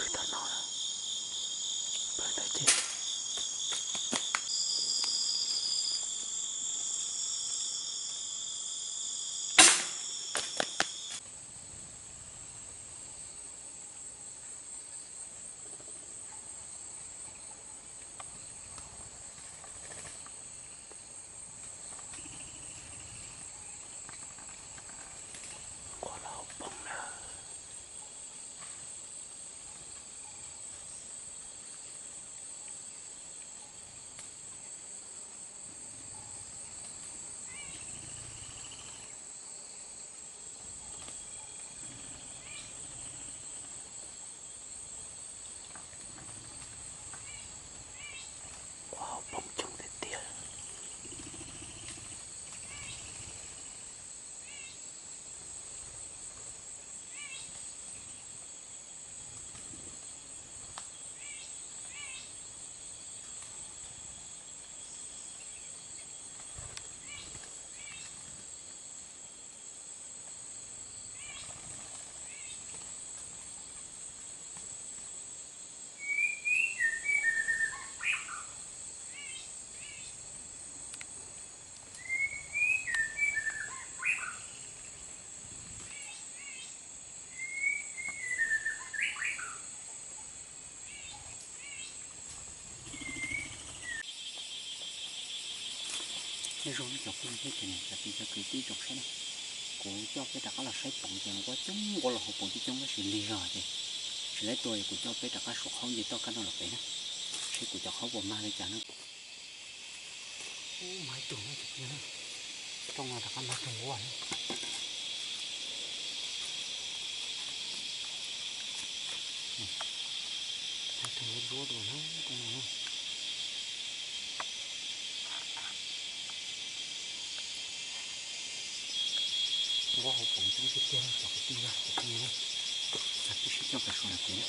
Pw tom no, pw ntawd ces nquag los hauv poom na. Nquag hauv poom coob tiag tiag. Nyob zoo cov phooj ywg thiab cov niam cov txiv cov kwv tij tsoom saib na, kuv coj peb rov qab los saib poom ces nquag coob, nquag los hauv poom coob coob tab sis lig zog ces tsis laib tua, kuv coj peb rov qab suav qhaub nce toj kab no los pem na, seb kuv cov qhaub puas mag li cas na. Ub, mag ib tug, rooj no rov qab mag ib tug nquag na. Mag ib tug nquag dua na, rooj no na. Nquag hauv poom coob tiag tiag, cov kwv tij na, cov phooj ywg na, peb sib coj pem suav no pem na.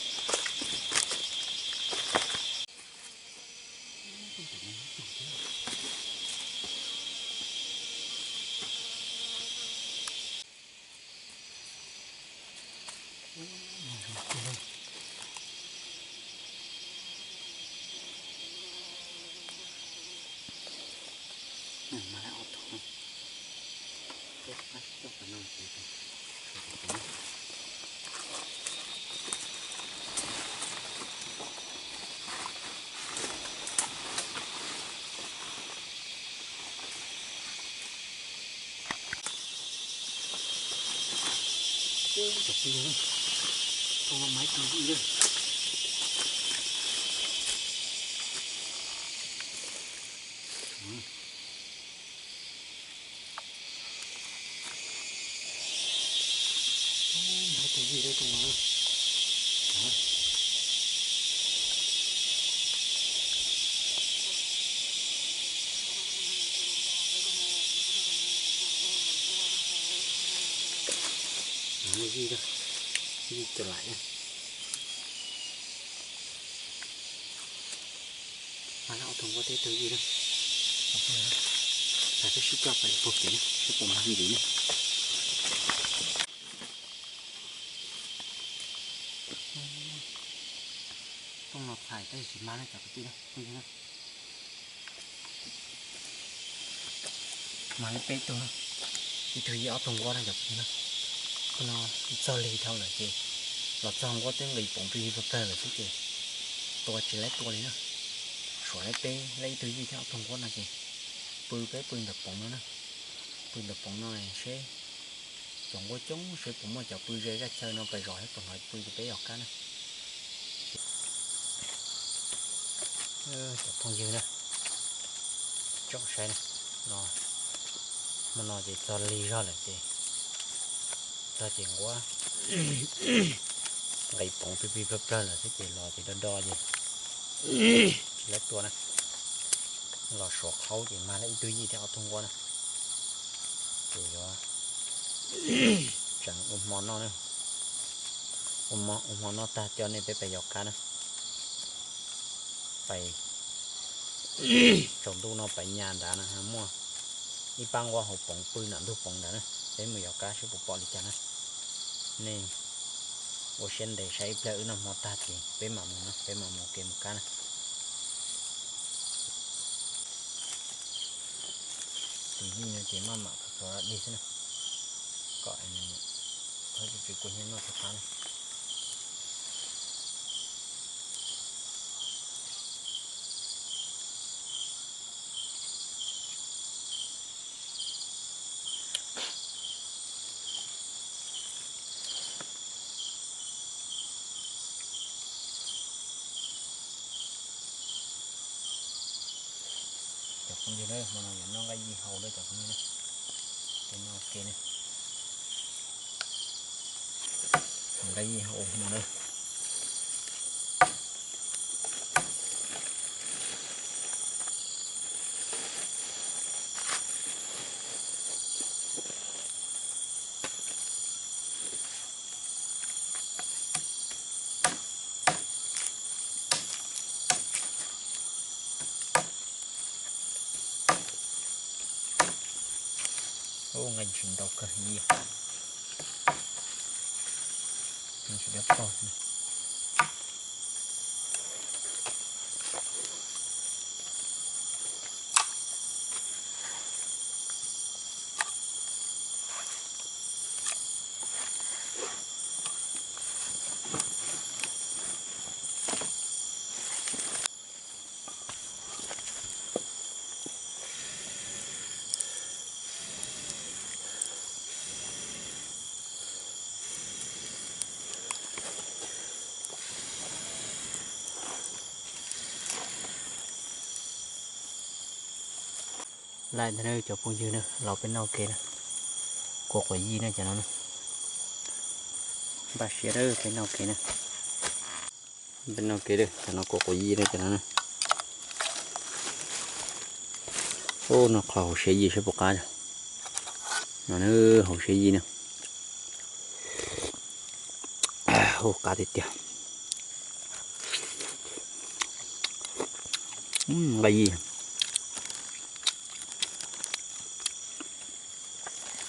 Ub, cov phooj ywg, rooj no mag ib tug yij lawm. Ub, mag ib tug yij lawm rooj no na. Yij, yij cov laim na. Mag lawm ob tug nquab thiab ib tug yij na. Peb sib coj pem puag pem na, seb puas mag ntxiv na. Rooj no txhais tab sis tsis mag na cov kwv tij na, phooj ywg na. Mag li peb tug na, ib tug yij ob tug nquab na cov kwv tij na. Khub no txog lig dhau lawm ces los txog nquab twb nqis poom plig plig plag plag lawm xwb ces tua tsis laib tua li na. Suav laib peb, laib ib tug yij thiab ob tug nquab no ces pw peb pw ntawm poom no na. Pw ntawm poom no seb cov nquab coob seb puas muaj cov pw ze zaj chaw no pes zos thiab puas hnov pw ces peb yog kab na. Cov phooj ywg na, tsoom saib na, no, hmo no ces txog lig zog lawm ces, txog ces nquab nqis poom plig plig plag plag lawm xwb ces los ces do do ces tsis laib tua na. Los suav qhaub ces mag li ib tug yij thiab ob tug nquab na. Ces yuav tseem ua hmo noj na. Ua hmo noj tag coj nej peb pais yos kab na. Pais tsaus ntuj no pais nyas nrad na muaj ib pab nquab hauv poom pw nram ntug poom ntawd na. Peb mus yos kab seb puas pom li cas na. Nej Ua siab ntev saib ib pliag wb noj hmo tag ces peb mam mus no, peb mam mus kev mus kab na. Tus yij no ces maj mam khaws khaws dig xwb na, kom txhob tsis kua hnyiab noj tau qab na. Cov phooj ywg na, hmo no yuav noj nqaij yij hau na cov phooj ywg na. Ces noj ua ke na. Nqaij yij hau hmo na. Ub, nqaij tsis ntau kawg yij, tsis dab pog. Laij ntag na cov phooj ywg na, los peb noj ua ke na. Kua quav yij na cov no na. Npaj siab na, peb noj ua ke na. Peb noj ua ke, cov no kua quav yij na cov no na. Ub, noj qhov hauv siab yij saib puas qab. No na, hauv siab yij na. Ub, qab tiag tiag. Nqaij yij.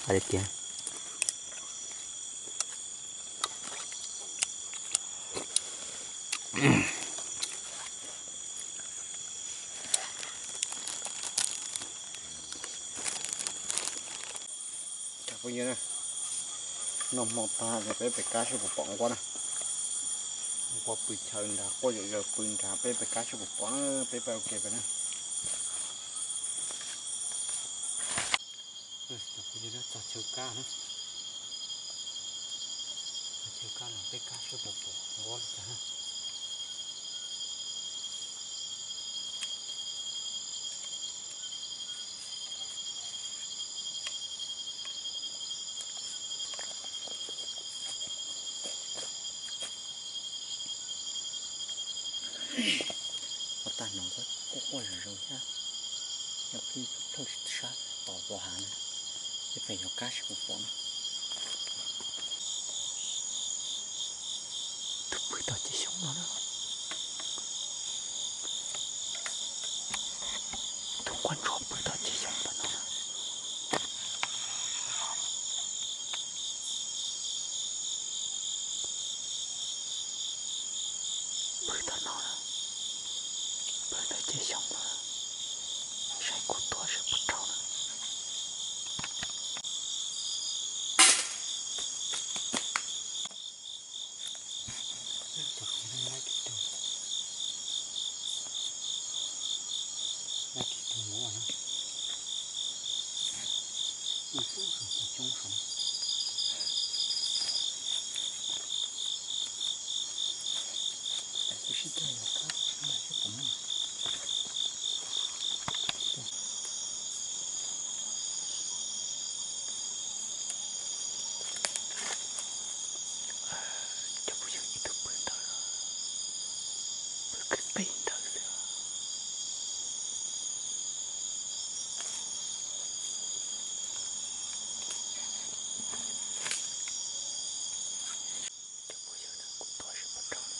Qab tiag tiag. Cov phooj ywg na, noj hmo tag ces peb pem kab seb puas pom nquab na. Nquab pw chaw nrad, quaj zom zaws pw nrad, peb pem kab seb puas pom na, peb pab ua ke pem na. Cov phooj ywg na, txog chaw kab na. Txog chaw kab los peb kab seb puas pom nquab li cas na. Ua tag no kuj quaj zoo zoo thiab. Yog peb plhawj sab tom pov hav na, peb pem yuav kab seb puas pom na. Tus pw tom ceg xyoob no na. Tus nquab ntsuab pw tom ceg xyoob tom no na. Pw tom no na. Pw tom ceg xyoob no. Saib kuv tuaj seb puas raug na. Cov phooj ywg, ib tug pw ntawd, pw qis qis ntawd xwb. Cov phooj ywg, kuv tuaj seb puas raug.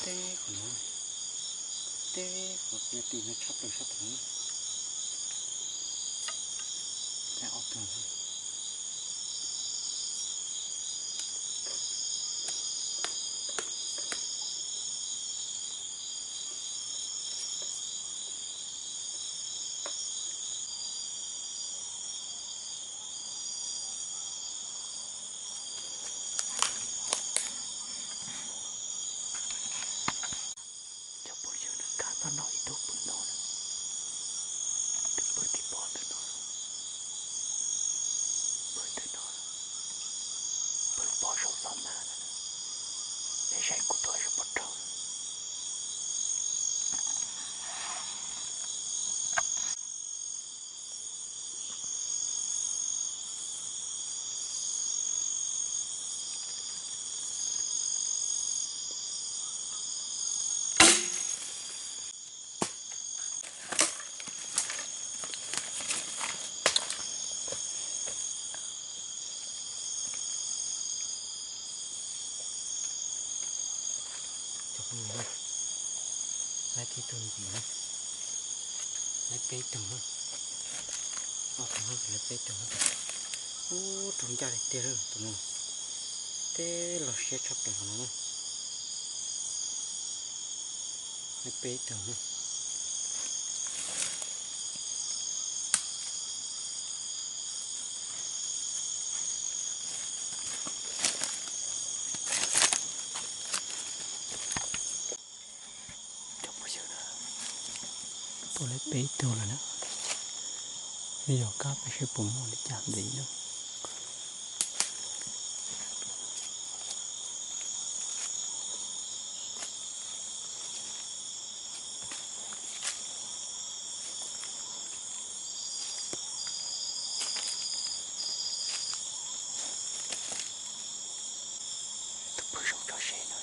Teb qhov no, teb qhov qia tim no tshaj plaws sab tom no. Ob tug. Cov phooj ywg, nws kab txog no ib tug pw no na, tus pw tim pob ntawm no, pw ntawm no, pw pob saum xab mas na, nej saib kuv tua zoo puas raug. Cov phooj ywg, laib kiag tug ntxiv na, laib peb tug na, ob tug no laib peb tug na. Ub, raug ncaj tiag tiag tus no, teb loj siab tshaj plaws no na. Laib peb tug na. Cov phooj ywg, tua laib peb tug lawm na, yog kab peb seb puas muaj li cas ntxiv na. Tus pw saum tso seb no.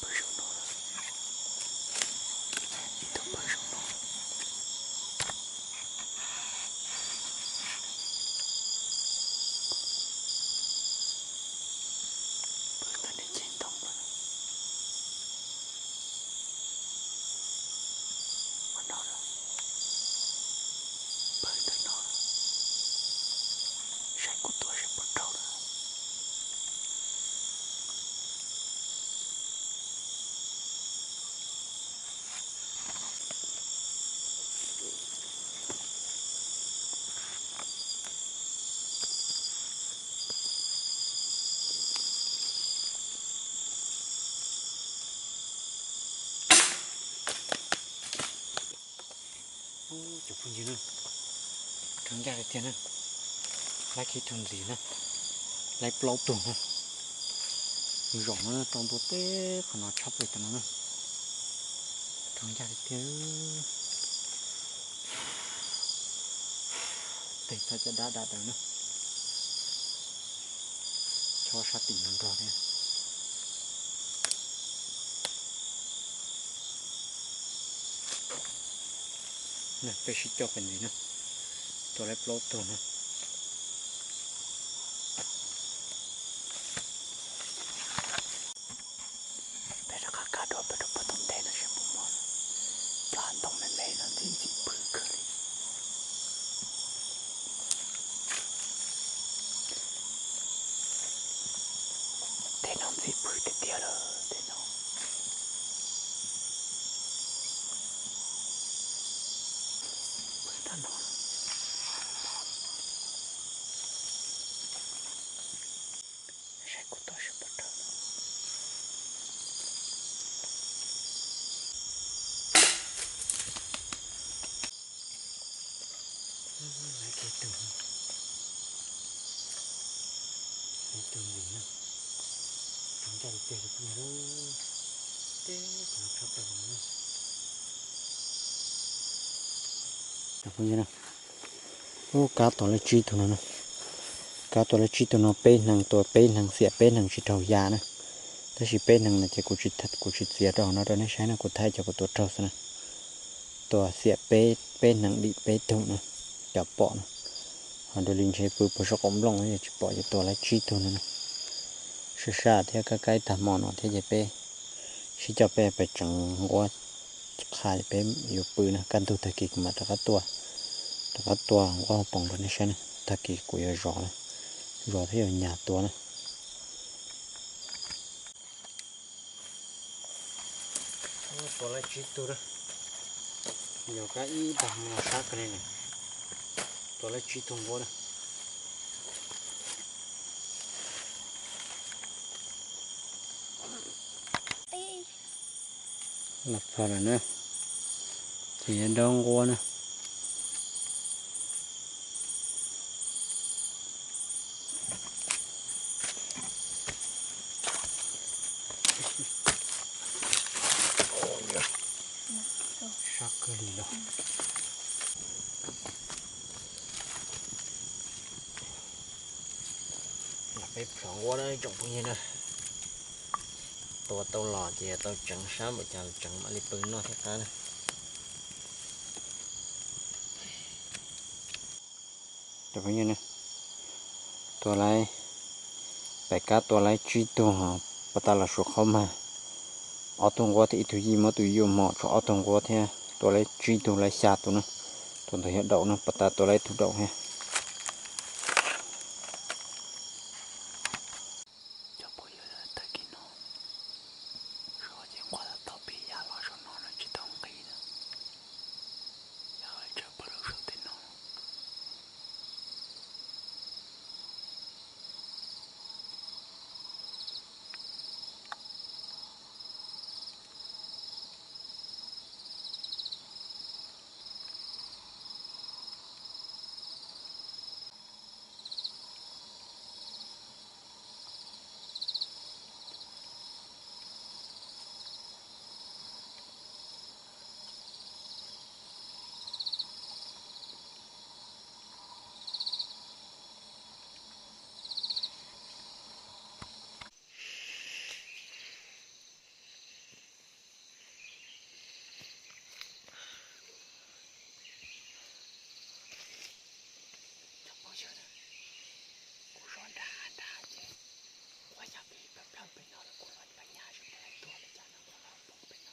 Pw saum no, ib tug pw saum no. Pw ntawm nej ceg ntoo lawm. Ua no na, pw ntawm no, saib kuv tua seb puas raug na. Ub, cov phooj ywg na, raug ncaj li tiag na. Laib kiag tug ntxiv na, laib plaub tug na. Zaum no rau ntua teb qhov no tshaj plaws tam no na. Raug ncaj li tiag. Tes txhob coj dab dab daws na. Chob sab tim no nrog thiab. Peb sib coj pem ntxiv na, tua laib plaub tug na. Peb rov qab kab dua peb rau puag tom ntej no seb puas muaj. Cov hav ntoo me me no ntxim ntxim pw kawg li. Tej no ntxim pw tiag tiag lawm tej no. Pw tag no. Saib kuv tua seb puas raug. Laib kiag tug, laib tug ntxiv na. Raug ncaj li tiag li phooj ywg. Teb qhov no tshaj plaws no na. Cov phooj ywg na, ub, kab tau laib tsib tug no na. Kab tau laib tsib tug no, peb hneev, tua peb hneev, xiam peb hneev tsis raug ya na. Tab sis peb hneev no ces kuv tsis, kuv tsis txiav rau hauv no rau nej saib na, kuv thaij cov kuv tua raug xwb na. Tua xiam peb, peb hneev dim peb tug na, cov pom na. Ho dua li ntshe pw puag saum qaum nplooj yog tsis pom ces tua laib tsib tug no na. Sab sab thiab kab kab tag hmo no thiab ces peb sib coj peb pais tseev nquab qha peb yuav pw na, kaj ntug tag kis kuv mam rov qab tua, rov qab tua nquab hauv paus rau nej saib na. Tag kis kuv yuav zov, zov thiab yuav nyas tua na. Tua laib tsib tug na, yog kab ib tag hmo no sab kawg li na. Tua laib tsib tug nquab na. Los txog lawm na, ces yuav dob nquab na. Sab kawg li los. Los peb plhov nquab na tsoom phooj ywg na. Tua tau los ces tau tseev sab npaum cas los tseev mam li pw noj thiab qab na. Tua laib, pem kab tua laib tsib tug, puag ta los Suav qhaub mag ob tug nquab thiab ib tug yij, muab tus yij ua mos tshuav ob tug nquab thiab tua laib tsib tug laib xya tus na. Tus ntawd yog daum na, puag ta tua laib ib tug daum thiab. Cov phooj ywg, tag kis no zov ces nquab tau pib ya los saum no na, tsis tau nqis na. Yog tsam pom lub saum tej no. Kuv zov nrad nrad ces nquab ya pem plawg pem no lawm, kuv los pab nyas seb puas tau tua li cas na, nquab los pom pem no.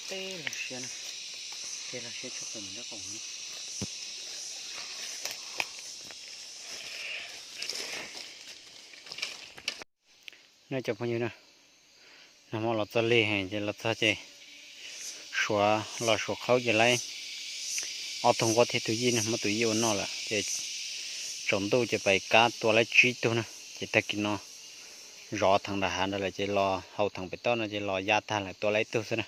Teb los siab na, teb los siab tshaj plaws nyob qaum no. Nej cov phooj ywg na, nag hmo los txog lig heev ces los txog ces Suav los Suav qhaub ces laib ob tug nquab thiab tus yij na, muab tus yij ua noj lawm ces tsaus ntuj ces pais kab tua laib tsib tug na. Ces tag kis no zov theem nram hav ntawd lawm ces los haus theem pem toj no ces los ya tag lawm tua laib ib tug xwb na.